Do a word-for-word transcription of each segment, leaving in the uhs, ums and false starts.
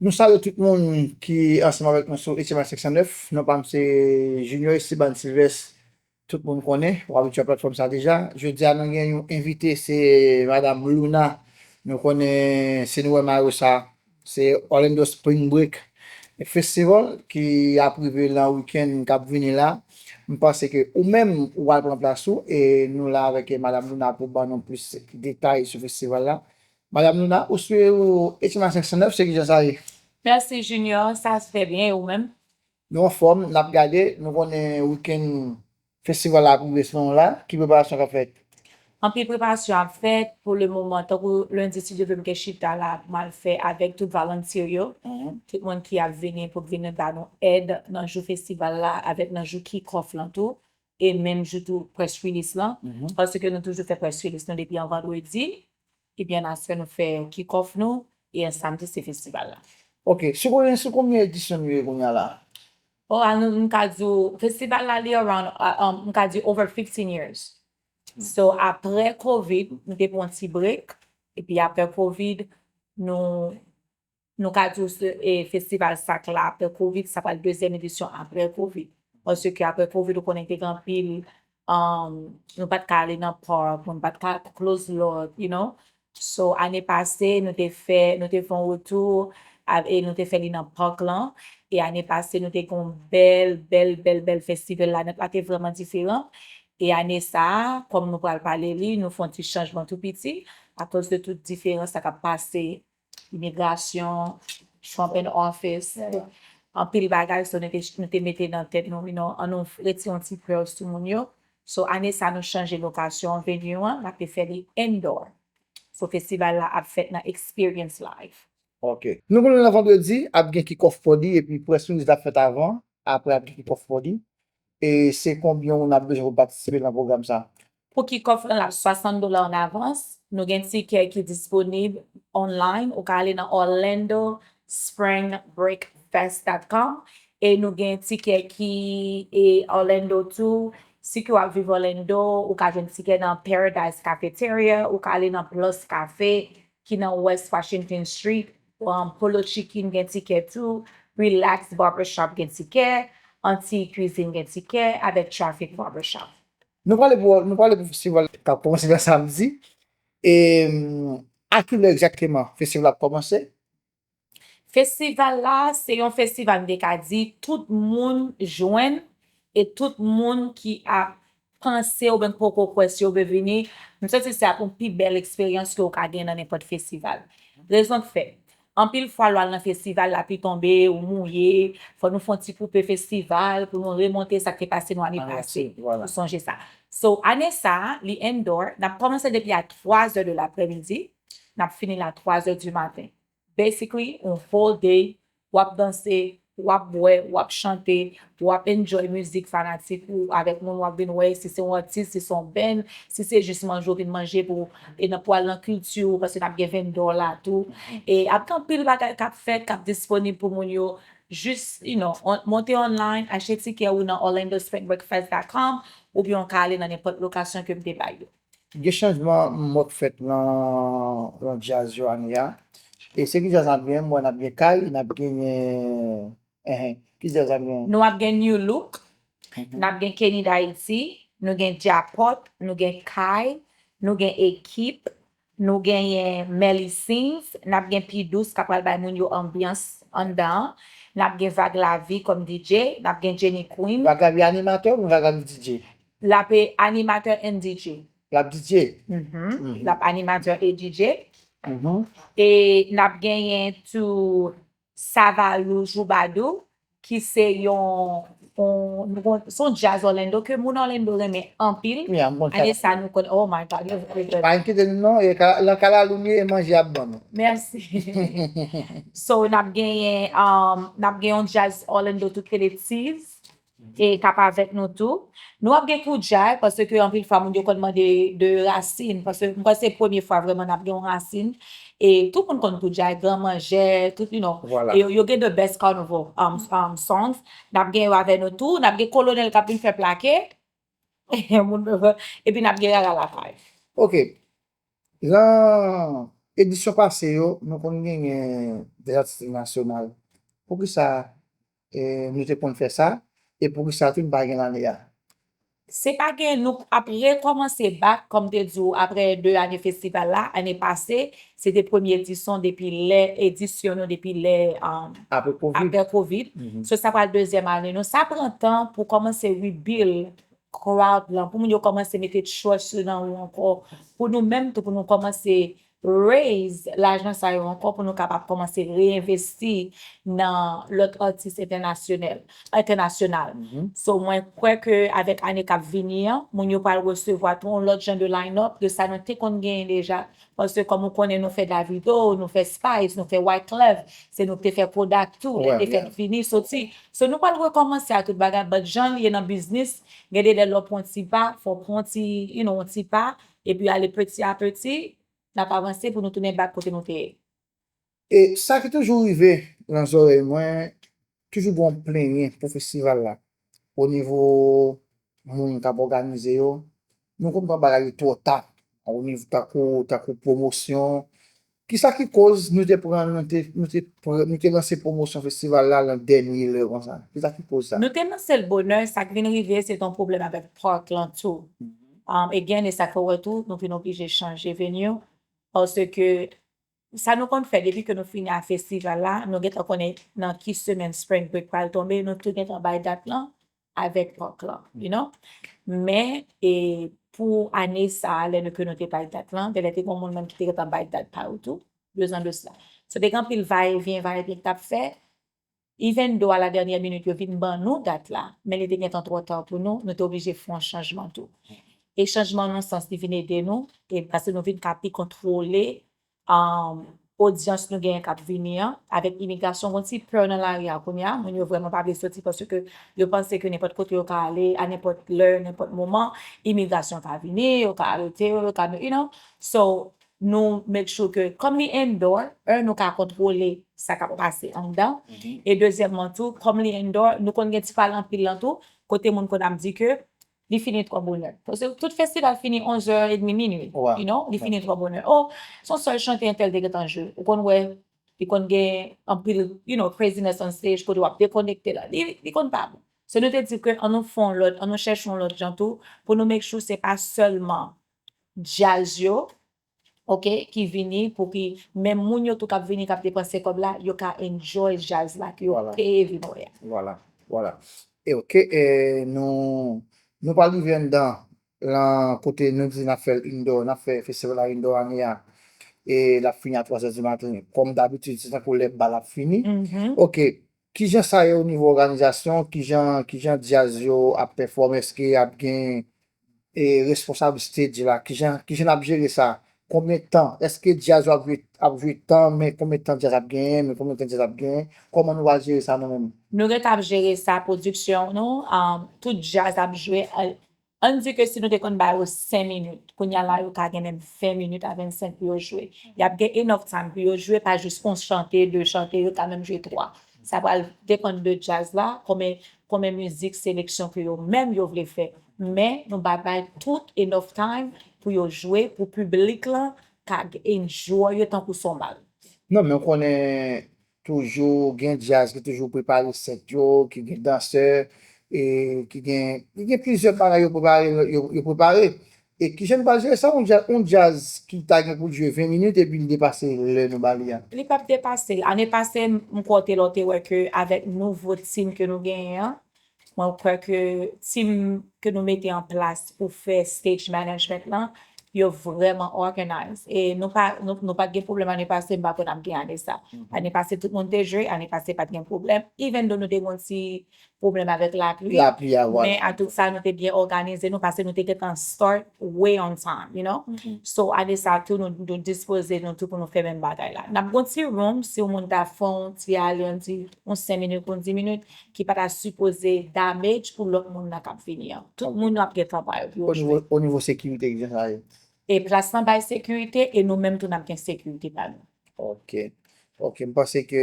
Nou salye tout moun ki ansanm avèk nou sou H M I cinq cent neuf. Non pa m se Junior Esteban Sylvestre. Tout moun konnen, w abitye a platfòm sa deja. Jodi a nou gen yon envite, se Madam Luna. Nou konnen si nou wè mayo sa, se Orlando Spring Break Festival ki ap rive nan wikenn k ap vini la. M panse ke ou menm ou al pran plas ou e nou la avèk Madam Luna pou ban nou plis detay sou festival la. Madam Luna, ou sou H M I cinq cent neuf, se kijan sa ye? Mèsi Junior, sa trè byen, e ou menm? Nou anfòm, n ap gade, nou konnen wikenn festival la ap rive sou nou la, ki preparasyon k ap fèt? Anpil preparasyon ap fèt pou le moman, tankou lendi si Dye vle m gen chita la m al fè avèk tout volunteer yo, tout moun ki ap vini pou vin ba nou èd nan jou festival la avèk nan jou kick off lan tou, e menm jou tou press release lan, paske nou toujou fè press release nou depi an vandredi, ebyen aswè nou fè kick off nou, e an samdi se festival la. Ok, sou konbyen, sou konbyen edisyon nou ye kounye a la? Oh, a nou, m ka di w, festival la li around, uh, um, m ka di over fifteen years. So, apre Covid, nou te pran yon ti break, epi apre Covid, nou, nou ka di w se, e, festival sak la apre Covid, sa pral dezyèm edisyon apre Covid. Paske apre Covid, ou konnen te gen anpil, um, nou pa t ka ale nan park, moun pa t ka close lòt, you know. So, ane pase, nou te fè, nou te fè yon retou, a, e nou te fè li nan park lan. E ane pase, nou te gen yon bèl, bèl, bèl, bèl festival. Line-up la te vrèman diferan. E ane sa a, kòm nou pral pale li, nou fè yon ti chanjman tou piti, akoz de tout diferans sa k ap pase, imigrasyon, Trump in office, anpil bagay, so nou te, nou te mete nan tèt nou, you know, an nou retire yon ti pè sou moun yo. So, ane sa, nou chanje lokasyon venue an, n ap fè li indoor. So, festival la ap fèt nan Experience Live. Ok. Nou konnen nan vandredi, ap gen kick off party, epi press release la ap fèt avan, apre ap gen kick off party. E se konbyen w ap bezwen pou patisipe nan pwogram sa? Pou kick off lan, l ap swasant dola an avans. Nou gen tikè ki disponib online. Ou ka ale nan Orlando Spring Break Fest dot com. E nou gen tikè ki e Orlando tou. Si ke w ap viv Orlando, ou ka jwenn tikè nan Paradise Cafeteria, ou ka ale nan Plus Cafe ki nan West Washington Street, um, Polo Chicken gen tikè tou, Relax Barbershop gen tikè, Anti Cuisine gen tikè, avèk Traffic Barbershop. Nou pale pou, nou pale pou festival k ap kòmanse nan samdi. E, a ki lè egzakteman festival la ap kòmanse? Festival la, se yon festival m te ka di tout moun jwenn e tout moun ki ap panse oubyen ki poko kwè si yo vle vini. M santi se ap yon pi bèl eksperyans ke w ka gen nan nenpòt festival. Rezon k fè, anpil fwa lè w al nan festival, lapli tonbe, ou mouye, fò nou fè yon ti koupe festival pou nou remonte sa k te pase nou ane pase. Ou sonje sa. So, ane sa a, li indoor, n ap kòmanse depi a twa zè de laprèmidi, n ap fini l a twa zè di maten. Basically, yon whole day, w ap danse, w ap bwè, w ap chante, w ap enjoy mizik fanatik ou avèk moun w ap vin wè, si se yon atis, si se yon band, si se jis manje w vin manje pou, e nan, pou al nan kilti w, paske n ap gen vendò la tou. E ap gen anpil bagay k ap fèt, k ap disponib pou moun yo. Jis, you know, on, monte online, achte tikè ou nan Orlando Spring Break Fest dot com, oubyen w ka ale nan nenpòt lokasyon ke m te bay yo. Gen chanjman m wè k fèt nan, nan djaz yo ane a. E se ki djaz n ap gen? M wè n ap gen Kay, n ap genyen, enhen, ki djaz n ap gen? Nou ap gen New Look, n ap gen Kenny D'Haïti, nou gen Djapòt, nou gen Kay, nou gen Ekip, nou genyen Melly Sings, n ap gen Pi Dous k ap pral bay moun yo anbyans anndan an, n ap gen Vag Lavi kòm D J, n ap gen Jenny Queen. Vag Lavi animatè oubyen Vag Lavi D J? L ap animatè and D J. L ap D J? Mhm. L ap animatè e D J. Mhm. E n ap genyen tou Savalou Joubadou, ki se yon, yon, nou gon, se yon djaz Orlando ke moun Orlando renmen anpil. Ane sa nou konn, oh my God, you're very good. Pa enkete nou non, e ka, nan kalalou m ye e manje ap ban nou. Mèsi. So, n ap genyen, um, n ap gen yon djaz Orlando tou k rele Tease. E k ap avèk nou tou. Nou ap gen Koudjay, paske anpil fwa moun yo konn mande de rasin, paske m kwè se premye fwa vrèman n ap gen yon rasin. E tout moun konn Koudjay, Gran Manjè, tout, you know. E yo, yo gen the best carnival, um, um, songs. N ap gen yo avè nou tou, n ap gen Kolonèl k ap vin fè plake. Moun, epi n ap gen Rara Lakay. Ok. Lan Edisyon pase yo, nou konn genyen de atis nasyonal. Poukisa e, nou te konn fè sa, e poukisa tou nou pa gen l ane a? Se pa gen, nou ap rekòmanse back, kòm te di w, apre de ane festival la. Ane pase, se te premye edisyon depi lè, edisyon nou depi lè um, Apre Covid. Apre Covid. So sa pral dezyèm ane nou. Sa pran tan pou kòmanse rebuild crowd lan, pou moun yo kòmanse mete trust nan ou ankò, pou nou menm tou, pou nou kòmanse raise lajan sa yo ankò, pou nou kapab kòmanse reinvesti nan lòt atis entènasyonèl, entènasyonal. So mwen kwè ke avèk ane k ap vini an, moun yo pral resevwa tou yon lòt jan de line-up de sa nou te konn genyen deja. Paske kòm ou konnen, nou fè Davido, nou fè Spice, nou fè Wyclef, se nou k te fè Kodak tou, lè te fèt vini, soti. So nou pral rekòmanse a tout bagay, but jan l ye nan biznis, gen de lè lè w pran ti pa, fò w pran ti, you know, yon ti pa, epi ale peti a peti, n ap avanse pou nou tounen back kote nou te ye. E sa ki toujou rive nan zòrèy mwen, toujou gen yon plenyen pou festival la. O nivo moun k ap òganize yo, nou konn pran bagay yo twò ta. O nivo tankou, tankou pwomosyon. Kisa ki koz nou te pran, nou te, nou te, pran- nou te lanse pwomosyon festival la lan dènye lè konsa? Kisa ki koz sa? Nou te lanse l bonè, sa k vin rive, se te yon pwoblèm avèk park lan tou. Um, again, e sa k fè w wè tou, nou vin oblije chanje venue. Paske sa nou konn fè depi ke nou fini a festival la, nou gentan konnen nan ki semèn spring break pral tonbe, nou tou gentan bay dat lan avèk park lan, you know? Men, e pou ane sa a, lè nou ke nou te bay dat lan, genlè te gen moun menm ki te gentan bay dat pa yo tou, de zan de sila. So, te gen anpil va e vyen, va e vyen k t ap fè. Even though a la dènyè minit yo vin ban nou dat la, men li te gentan twò ta pou nou, nou te oblije fè yon chanjman tou. E chanjman nan sans li vin ede nou, e paske nou vin ka pi kontwole um, odyans nou genyen k ap vini an, avèk imigrasyon, gon ti pè nan lari a kounye a, moun yo vrèman pa vle soti paske yo panse ke nenpòt kote yo ka ale, a nenpòt lè, nenpòt moman, imigrasyon ka vini, yo ka arete yo, yo ka, you know. So, nou make sure ke, kòm li indoor, un, nou ka kontwole sa k ap pase anndan, e dezyèmman tou, kòm li indoor, nou konn gen ti pale anpil lan tou, kote moun konn ap di ke li fini twò bonè. Paske tout festival fini onz è edmi, minui, you know, li fini twò bonè. Oh, se yon sèl chante entèl te gentan jwe. Ou konn wè, li konn gen anpil, you know, craziness on stage, kote w ap dekonekte la. Li, li konn pa bon. So nou te di ke an nou fè yon lòt, an nou chèche yon lòt jan tou, pou nou make sure se pa sèlman djaz yo, ok, ki vini, pou ki menm moun yo tou k ap vini, k ap depanse kòb la, yo ka enjoy djaz la, ke yo peye vin wè a. Vwala, vwala. E ok, e nou, nou pral rive anndan, lan kote nou di n ap fè l indoor, n ap fè festival la indoor ane a, e l ap fini a twa zè di maten. Kòm dabitid, se tankou lè bal ap fini. Ok, kijan sa ye o nivo òganizasyon, kijan, kijan djaz yo ap pèfòme, èske ap gen e, responsab stage la, kijan, kijan n ap jere sa? Konbyen tan? Èske djaz yo ap jwe, ap jwe tan, men konbyen tan djaz ap genyen, men konbyen tan djaz ap genyen? Kòman nou va jere sa nou menm? Nou gentan ap jere sa, pwodiksyon nou, um, tout djaz ap jwe. Ann di ke si nou te konn ba yo senk minit, kounye a la yo ka gen menm ven minit a vennsenk pou yo jwe. Y ap gen enough time pou yo jwe, pa jis yon chante, de chante, yo ka menm jwe twa. Sa pral depann de djaz la, konbyen, konbyen mizik seleksyon ke yo menm yo vle fè. Men nou ba bay tout enough time pou yo jwe, pou piblik lan ka enjoy yo tankou se yon bal. Non, men w konnen toujou gen djaz ki toujou prepare sèt yo, ki gen dansè, e ki gen, ki gen plizyè bagay yo prepare, yo, yo prepare. E kijan nou pral jere sa? Yon djaz, yon djaz ki ta gen pou l jwe ven minit epi l depase lè nou ba li a. Li p ap depase l. Ane pase, m kwè w te la, w te wè ke avèk nouvo team ke nou genyen an, mwen kwè ke team ke nou mete an plas pou fè stage management lan, yo vrèman organize. E nou pa, nou, nou pa t gen pwoblèm ane pase, m pa kwè n ap gen ane sa. Ane pase, tout moun te jwe, ane pase pa t gen pwoblèm. Even though nou te gen yon ti pwoblèm avèk lapli. Lapli a, vwala. Men a tout sa, nou te byen òganize nou, paske nou te gentan start way on time, you know? So, ane sa tou, nou, nou dispoze nou tou pou nou fè menm bagay la. N ap gen yon ti room, si yon moun ta fè yon ti ale, yon ti, yon senk minit, yon dis minit, ki pa ta sipoze damage pou lòt moun nan k ap vini an. Tout moun yo ap gen tan pa yo pou yo jwe. O nivo sekirite, kijan sa ye? E plas lan bay sekirite, e nou menm tou n ap gen sekirite pa nou. Ok. Ok, m panse ke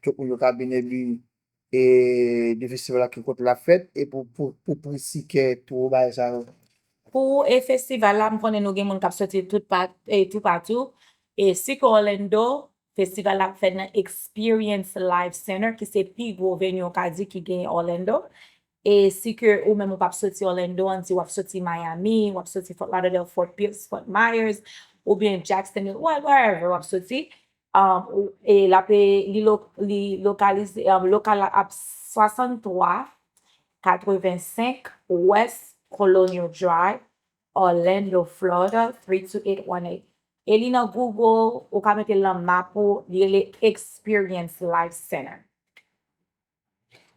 tout moun yo ka byen ebi e de festival la ki kote l ap fèt, e pou, pou, pou pri tikè, tou bagay sa yo. Pou e festival la, m konnen nou gen moun k ap soti tout pa, e toupatou. E si ke Orlando, festival la ap fèt nan Experience Live Center, ki se pi gwo venue, ou ka di, ki gen Orlando. E si ke ou menm ou p ap soti Orlando, ann di w ap soti Miami, w ap soti Fort Lauderdale, Fort Pierce, Fort Myers, oubyen Jacksonville, wha- wherever w ap soti, um, ou- e l ap, li, lo, li lokalize, um, lokal la ap swasanntwa katrevensenk West Colonial Drive, Orlando, Florida, three two eight one eight. E li nan Google, ou ka mete l nan map ou, li rele Experience Live Center.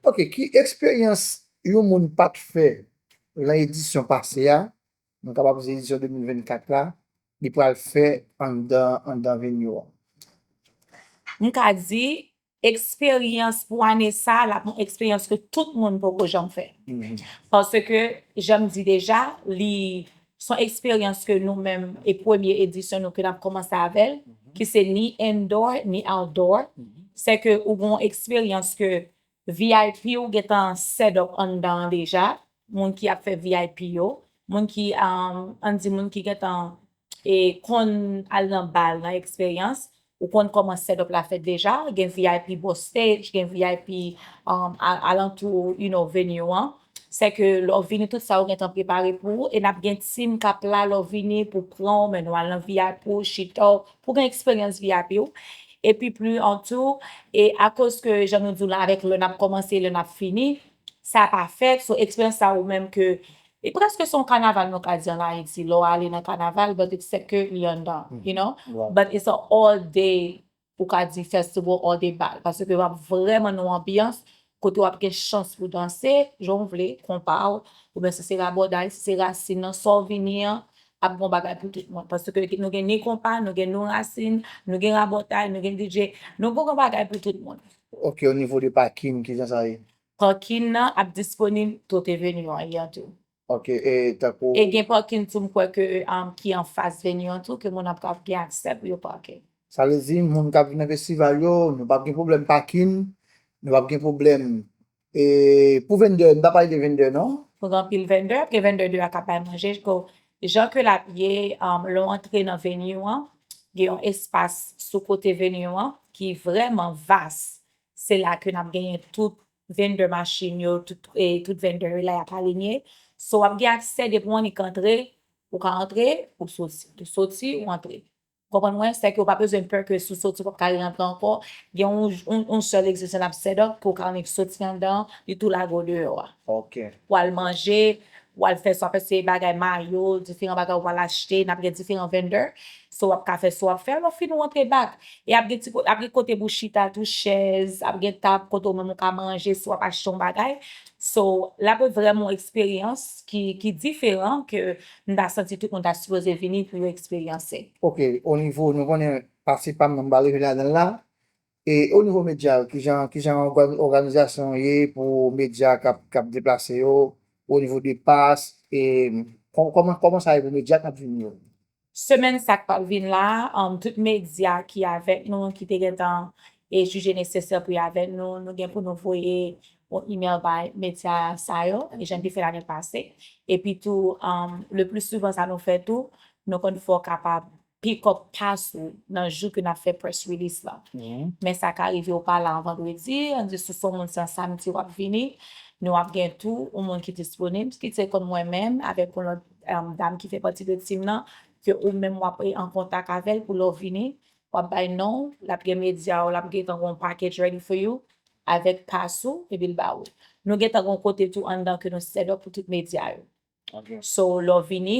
Ok, ki eksperyans yon moun pa t fè lan edisyon pase a, nou kapab di edisyon de mil vennkat la, li pral fè anndan anndan venue an? M ka di, eksperyans pou ane sa a, l ap yon eksperyans ke tout moun poko janm fè. Paske, jan m di deja, li s on eksperyans ke nou menm, e premye edisyon nou ke n ap kòmanse avè l, ki se ni indoor, ni outdoor. Se ke ou gen yon eksperyans ke V I P ou gentan set up anndan an deja, moun ki ap fè V I P yo, moun ki, um, ann di moun ki gentan e konn al nan bal nan eksperyans, ou konn kòman set up la fèt deja, gen V I P bò stage, gen V I P, um, a- alantou, you know, venue an. Se ke lè w vini, tout sa yo gentan prepare pou ou, e n ap gen team k ap la lè w vini pou pran w, mennen w al nan V I P, pou chita w, pou gen eksperyans V I P ou. Epi pli an tou, e akoz ke jan nou di w la, avèk lè n ap kòmanse, lè n ap fini, sa pa fèt, so eksperyans sa ou menm ke, e prèske se yon kanaval nou ka di ann Ayiti, lè w ale nan kanaval, but except ke li anndan, you know? But it's a all day, ou ka di festival, all day bal, paske w ap vrèman nan yon anbyans kote w ap gen chans pou danse, jan w vle, konpa w, oubyen si se rabòday, si se rasin nan, sa w vini an, ap gen yon bagay pou tout moun. Paske nou gen ni konpa, nou gen nou rasin, nou gen rabòtay, nou gen D J, nou gen yon bagay pou tout moun. Ok, o nivo de pakin, kijan sa ye? Pakin nan ap disponib tout venue an, li an tou. Ok, e tankou. E gen pakin tou, m kwè ke, um, ki anfas venue an tou, ke moun ap ka gen aksè pou yo pake. Sa vle di, moun k ap vin nan festival yo, nou p ap gen pwoblèm pakin, nou p ap gen pwoblèm. E pou vendè, nou pa pale de vendè, non? Pou gen anpil vendè, gen vendè deyò k ap bay manje, ko- jan ke l ap ye, um, lè w antre nan venue an, gen yon espas sou kote venue an ki vrèman vas. Se la ke n ap genyen tout vendè machin yo, tout, e, tout vendè yo la y ap alinye. So, w ap gen aksè depi w annik antre, ou ka antre, ou soti. Ou soti, ou antre. Konprann mwen? Sèke ou pa bezwen pè ke si w soti, ou p ap ka re antre ankò. Gen yon, yon, yon sèl egzistans n ap set up, ke w ka annik soti anndan, li tou lage w deyò a. Ok. W al manje, w al fè sa, w ap eseye bagay mayo, diferan bagay w al achte, n ap gen diferan vendè. So, w ap ka fè sa w ap fè, lè w fin ou antre back. E ap gen ti ko- ap gen kote pou chita tou, chèz, ap gen tab kote ou menm ou ka manje, si w ap achte yon bagay. So, l ap vrèman yon eksperyans ki, ki diferan ke m ta santi tout moun ta sipoze vini pou yo eksperyanse. Ok, o nivo, nou konnen pase pa m nan m pa rive ladan l la. E o nivo medya yo, kijan, kijan ògàn- òganizasyon ye pou medya k ap, k ap deplase yo, o nivo de pas, e kò- kòman, kòman sa ye pou medya k ap vini yo? Semèn sa k pral vin la, um, tout medya ki avèk nou, ki te gentan e jije nesesè pou y avèk nou, nou gen pou nou voye yon email bay medya sa yo, e jan n te fè lane pase. Epi tou, um, le pli souvan sa nou fè tou, nou konn fè w kapab pick up pass ou nan jou ke n ap fè press release la. Men sa ka rive ou pa la an vandredi, ann di si w se yon moun se an samdi w ap vini, nou ap gen tou yon moun ki disponib, ki se konn mwen menm, avèk yon lòt, um, dam ki fè pati de team nan, ke ou menm w ap an kontak avè l pou lè w vini, w ap bay non w, l ap gen medya w, l ap gentan gen yon package ready for you, avèk pass ou, epi l ba ou. Nou gentan gen yon kote tou anndan ke nou set up pou tout medya yo. So, lè w vini,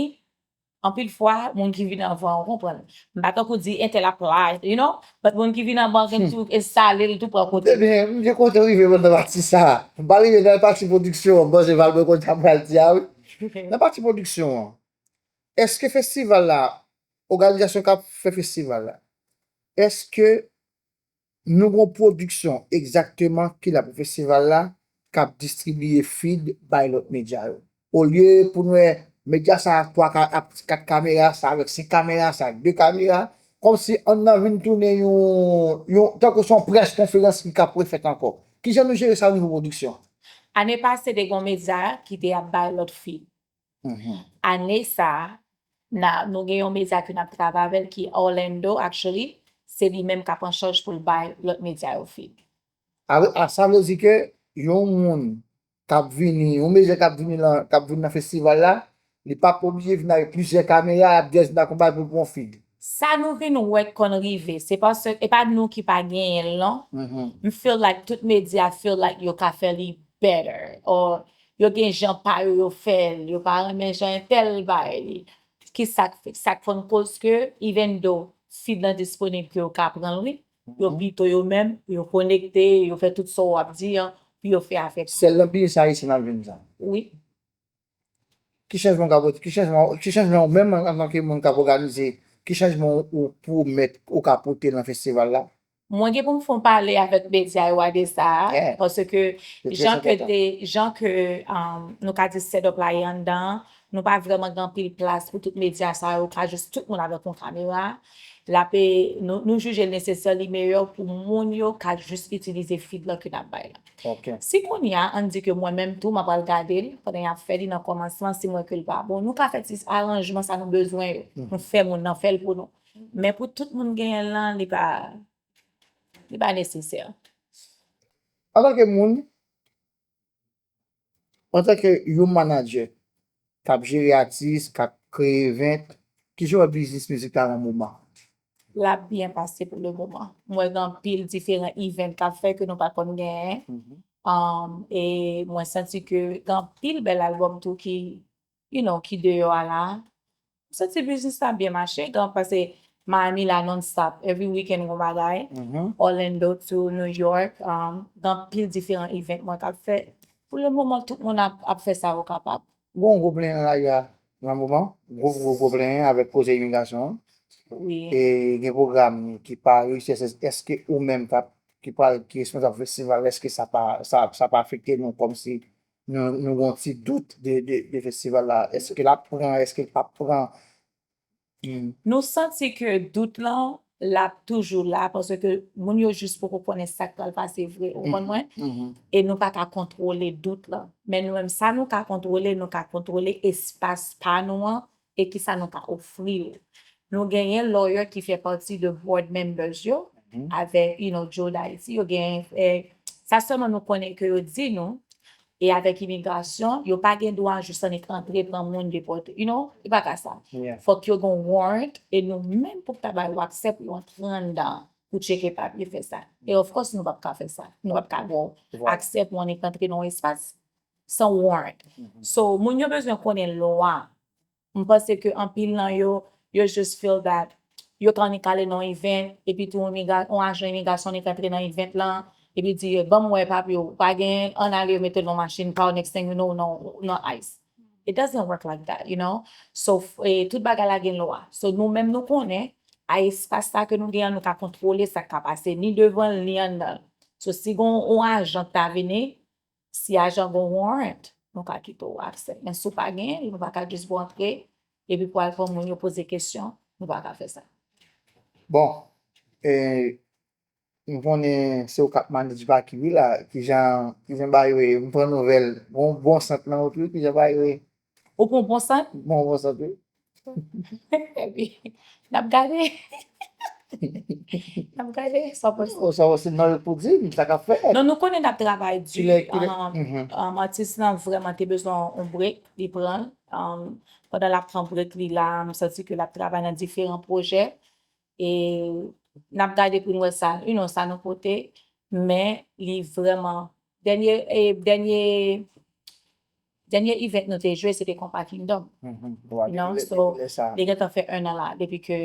anpil fwa, moun ki vini anvan an, ou konprann. M pa tankou di entèl ap la, you know, but moun ki vini anvan gen tou enstale l tou pran kote. Ebyen, m te kontan rive nan pati sa a. M pa rive nan pati pwodiksyon an, m panse Valbè konn sa m pral di a, wi. Nan pati pwodiksyon an, èske festival la, òganizasyon k ap fè festival la, èske nou gen yon pwodiksyon egzakteman ki la pou festival la, k ap distribiye feed bay lòt medya yo? Olye pou n wè medya sa a twa ka- ap kat kamera, sa avèk senk kamera, sa ak de kamera, kòmsi anndan vin tounen yon, yon, tankou se yon près konferans ki ka pou fèt ankò. Kijan nou jere sa o nivo pwodiksyon? Ane pase, te gen yon medya ki te ap bay lòt feed. Ane sa a, Na, nou gen yon medya ke n ap travay avè l ki Orlando, actually. Se li menm k ap an chaj pou l bay lòt medya yo feed. A, a, sa vle di ke yon moun k ap vini, yon medya k ap vini nan, k ap vin nan festival la, li p ap oblije vin avèk plizyè kamera, ap dèz vin akonpaye pou l pran feed. Sa nou vin wè k konn rive, se paske e pa nou ki pa genyen l non. M feel like tout medya feel like yo ka fè li better, or yo gen jan pa yo yo fè l, yo pa renmen jan entèl bay li. Ki sa k, sa k konn koz ke, even though feed lan disponib ke yo ka pran l wi, yo pito yo menm, yo konekte, yo fè tout sa w ap di an, pou yo fè afè. Sèl nan biznis ayisyen n ap jwenn sa. Wi. Ki chanjman w ka pote, ki chanjman, ki chanjman ou menm antanke moun k ap òganize, ki chanjman ou pwomèt ou ka pote nan festival la? Mwen gen pou m fon pale avèk medya yo a de sa a, paske jan ke te, jan ke um, nou ka di setup la ye anndan an, nou pa vrèman gen anpil plas pou tout medya sa yo ka jis tout moun avèk yon kamera. L ap, nou, nou jije l nesesè, li meyè pou moun yo ka jis itilize feed lan ke n ap bay la. Si kounye a, ann di ke mwen menm tou, m ap al gade l pandan y ap fè li nan kòmansman, si m wè ke l pa bon, nou ka fè ti aranjman sa nou bezwen yo. Nou fè moun nan fè l pou nou. Men pou tout moun genyen l lan, li pa, li pa nesesè. Antanke moun, antanke yon manadjè k ap jere atis, k ap kreye event, kijan w wè biznis mizik la nan moman? L ap byen pase pou le moman. M wè gen anpil diferan event k ap fè ke nou pa konn genyen. Um, e mwen santi ke gen anpil bèl album tou ki, you know, ki deyò a la. M santi biznis la byen mache, gen paske Miami la non-stop, every weekend gon bagay. Orlando tou, New York, um, gen anpil diferan event mwen k ap fè. Pou le moman, tout moun ap, ap fè sa yo kapab. Gon gwo plenyen nan lari a nan moman, gwo gwo gwo plenyen avèk koze imigrasyon an. Wi. E gen pwogram ki pa reyisi, èske ou menm k ap, ki pral, ki responsab festival, èske sa pa, sa, sa pa afekte nou kòmsi nou, nou gen yon ti dout de, de, de festival la. Èske l ap pran, èske l p ap pran? Nou santi ke dout lan, l ap toujou la, paske moun yo jis poko konnen sa k pral pase vre, ou konprann mwen? E nou pa ka kontwole dout lan. Men nou menm, sa nou ka kontwole, nou ka kontwole espas pa nou an, e kisa nou ka ofri yo. Nou genyen lawyer ki fè pati de board members yo, avèk, you know, Joe Daiti, yo genyen, eh, sa sèlman nou konnen ke yo di nou, e avèk imigrasyon, yo pa gen dwa jis annik antre pran moun depòte, you know, e pa ka sa. Fòk yo gen warrant, e nou menm pou ta ba yo aksè pou yo antre anndan pou tcheke papye, fè sa. E of course, nou p ap ka fè sa. Nou p ap ka ba w aksè pou annik antre nan yon espas san warrant. So, moun yo bezwen konnen lwa. M panse ke anpil nan yo, yo just feel that yo ka annik ale nan yon event, epi tou yon imigra-, yon ajan imigrasyon annik antre nan event lan, epi di, ban m wè papye w, ou pa genyen, ann ale yo mete l nan machin, ka w next thing you know, nan, nan ICE. It doesn't work like that, you know? So, eh, tout bagay la gen lwa. So, nou menm nou konnen, a espas sa ke nou gen an, nou ka kontwole sa k ka pase, ni devan l, ni anndan l. So, si gon yon ajan k ta vini, si ajan gen yon warrant, nou ka kite w aksè. Men si w pa genyen, nou pa ka jis ba w antre, epi pou al pran moun yo poze kesyon, nou pa ka fè sa. Bon, e, m konnen se ou k ap manage Baky wi la, kijan, kijan bagay yo ye, m pran nouvèl, bon, bon sant nan wout wi, kijan bagay yo ye? Ou pran bon sant? M pran bon sant wi. Epi, n ap gade. N ap gade, sa w panse? Sa w panse nan yo pou di m, sa k ap fèt. Non, nou konnen n ap travay di. Kilè, kilè? Um, um, atis lan vrèman te bezwen yon break, li pran l. Um, pandan l ap pran break li la, m santi ke l ap travay nan diferan pwojè. E n ap gade pou n wè sa, you know, sa nou pote. Men, li vrèman, dènye, e, dènye, dènye event nou te jwe, se te Konpa Kingdom. Non, so, li gentan fè en an la, depi ke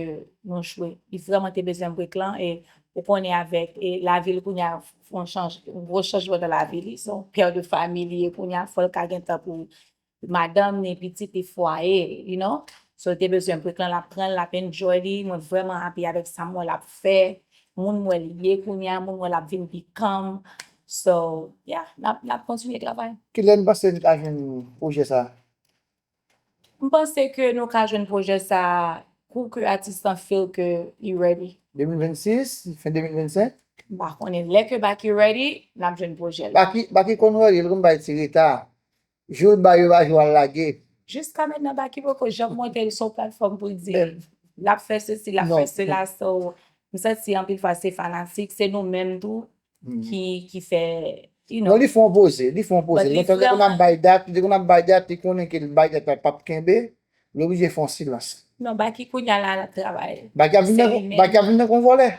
nou jwe. Li vrèman te bezwen break lan, e ou konnen avèk, e, lavi l kounye a, fè yon chanj-, yon gwo chanjman nan lavi li. Se yon pè de fanmi li ye kounye a, fò l ka gen tan pou madanm ni, pitit li, fwaye, you know? So, te bezwen break lan, l ap pran l, l ap enjoy li. Mwen vrèman happy avèk sa m wè l ap fè. Moun m wè li ye kounye a, moun m wè l ap vin pi calm. So, yeah, n ap, n ap kontinye travay. Kilè n panse n ka jwenn pwojè sa? M panse ke nou ka jwenn pwojè sa kou ke atis lan feel ke li ready. De mil vennsis, fen de mil vennsenk? M pa konnen. Lè ke Baky ready, n ap jwenn pwojè l. Baky, Baky konn ready, l konn bay ti reta. Jou l bay yo pa jou al lage. Jiska mentnan, Baky poko janm monte l sou platfòm pou l di l ap fè sesi, l ap fè sela. So, m santi anpil fwa se fanatik, se nou menm tou ki, ki fè, you know. Non, li fè yon poze, li fè yon poze. Lontan li te konn ap bay dat, li te konn ap bay dat, li konnen ke bay dat la p ap kenbe, li oblije fè yon silans. Non, Baky kounye a la, l ap travay. Baky ap vin nan, Baky ap vin nan kon vòlè.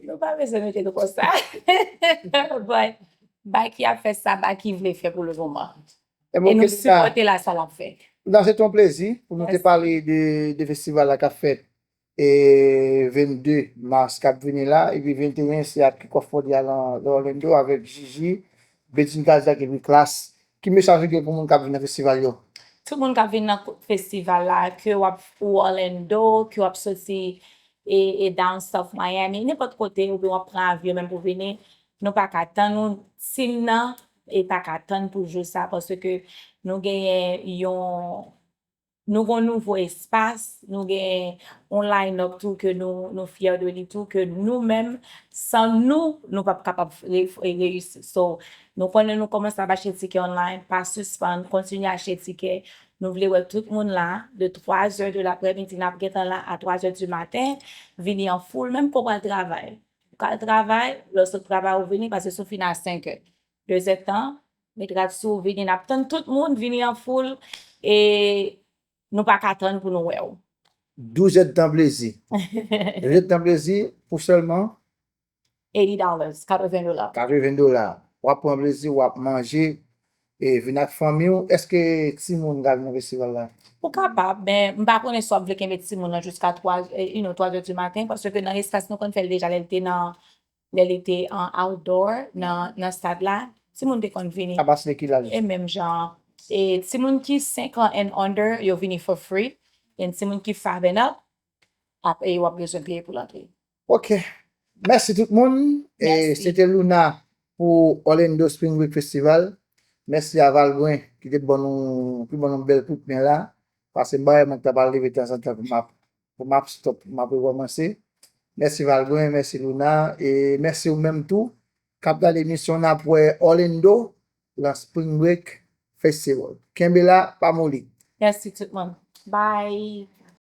Nou pa bezwen mete nou konsa. But Baky ap fè sa Baky vle fè pou le moman. E nou sipòte la sa l ap fè. Luna, se te yon plezi pou nou te pale de, de festival la k ap fèt e vennde mas k ap vini la, epi venteyen se ap kick off party a nan, nan Orlando avèk Gigi, Bedjine Kazak epi Klass. Ki mesaj ou gen pou moun k ap vin nan festival yo? Tout moun k ap vin nan festival la, ke w ap ou Orlando, ke w ap soti e, e down south Miami, nenpòt kote, oubyen w ap pran avyon menm pou vini, nou pa ka tann ou, team nan e pa ka tann pou jou sa, paske nou genyen yon, nou gon nouvo espas, nou gen yon line-up tou ke nou, nou fyè de li tou, ke nou menm, san nou, nou p ap kapab re-, reyisi. So, nou konnen nou kòmanse ap achte tikè online, pa sispann, kontinye achte tikè. Nou vle wè tout moun la, de twa zè de laprèmidi, n ap gentan la a twa zè di maten, vini an foul, menm ke w pral travay. Ou ka al travay, lè w sot travay ou vini, paske si w fin a senk è, de zè tan, met rad sou ou, vini, n ap tann tout moun, vini an foul, e nou pa ka tann pou nou wè w. Douz èdtan plezi. Douz èdtan plezi pou sèlman eighty dollars, katreven dola. Katreven dola. W ap pran plezi, w ap manje, e vin ak fanmi w. Èske timoun ka vin nan festival la? Ou kapab, men m pa konnen si w ap vle kenbe timoun nan jiska twa, e, you know, twa zè di maten, paske nan espas nou konn fè l deja lè l te nan, lè li te an outdoor, nan, nan stad la, timoun te konn vini. Apati de ki laj? E menm jan, e timoun ki senk an and under, yo vini for free. E timoun ki five and up, ap, e w ap bezwen peye pou l antre. Ok. Mèsi tout moun. E se te Luna pou Orlando Spring Break Festival. Mèsi a Valbrun ki te ban nou, ki ban nou bèl kout men la. Paske m pa wè mwen k ta pral leve tanzantan pou m ap, pou m ap stop, pou m ap rekòmanse. Mèsi Valbrun, mèsi Luna, e mèsi ou menm tou k ap gade emisyon n ap wè Orlando nan Spring Break Festival. Kenbe la, pa moli. Mèsi tout moun. Bye.